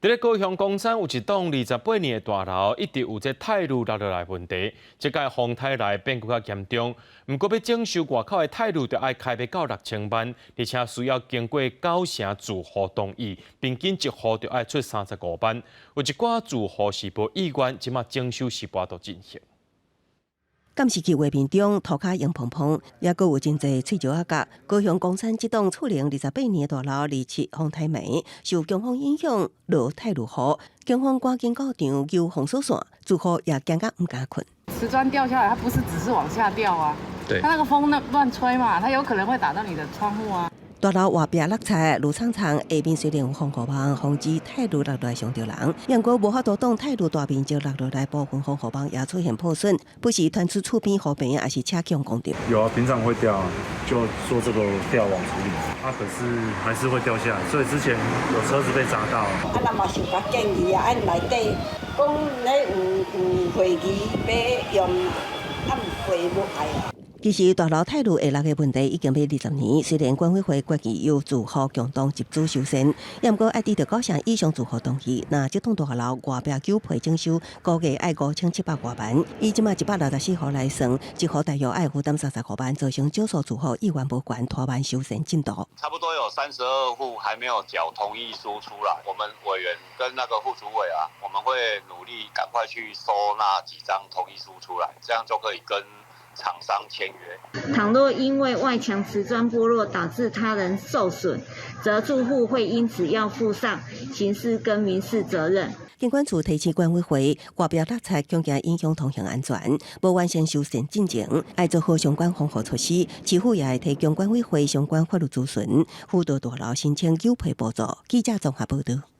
佇咧高雄岡山有一棟28年的大樓，一直有這泰滷落落來問題。這擺風颱來變閣較嚴重，毋過欲整修外口的泰滷，就愛開欲到6000萬，而且需要經過九成住戶同意，平均一戶就愛出35萬。有一寡住戶是無意願，這馬整修是無法度進行。監視器畫面中，塗跤黃蓬蓬，猶閣有真濟碎石仔角。高雄岡山這棟厝齡28年的大樓，27風颱暝受強風影響，落泰滷雨，警方趕緊到場救封鎖線，住戶也驚甲毋敢睏。瓷磚掉下來，它不是只是往下掉啊，它那個風那亂吹嘛，它有可能會打到你的窗戶啊。大樓外壁落漆，滷蒼蒼，下面雖然有防護網，防止泰滷落來傷著人，毋過無法度擋泰滷大面積落落來，部分防護網也出現破損，不時傳出厝邊河邊，抑是車強攻著。有啊，平常會掉，就做這個吊網處理，啊，可是還是會掉下來，所以之前有車子被砸到。啊，咱嘛受較建議啊，按內底講咧有會議欲用，啊，毋會無愛啊。其實大樓泰滷下落的問題已經欲20年，雖然管委會決議由住戶共同集資修繕，毋過愛得著九成以上住戶同意。若這棟大樓外壁舊皮整修，估計愛5700外萬。以這馬164戶來算，一戶大約愛負擔35萬，造成少數住戶意願無懸，拖慢修繕進度。差不多有32戶還沒有繳同意書出來，我們委員跟那個副主委啊，我們會努力趕快去收那幾張同意書出來，這樣就可以跟廠商簽約。倘若因為外牆瓷磚剝落導致他人受損，則住戶會因此要負上刑事跟民事責任。警管處提醒管委會，外壁落漆恐驚影響通行安全，無完成修繕進程，愛做好相關防護措施。市府也會提供管委會相關法律諮詢，輔導大樓申請糾批補助。記者綜合報導。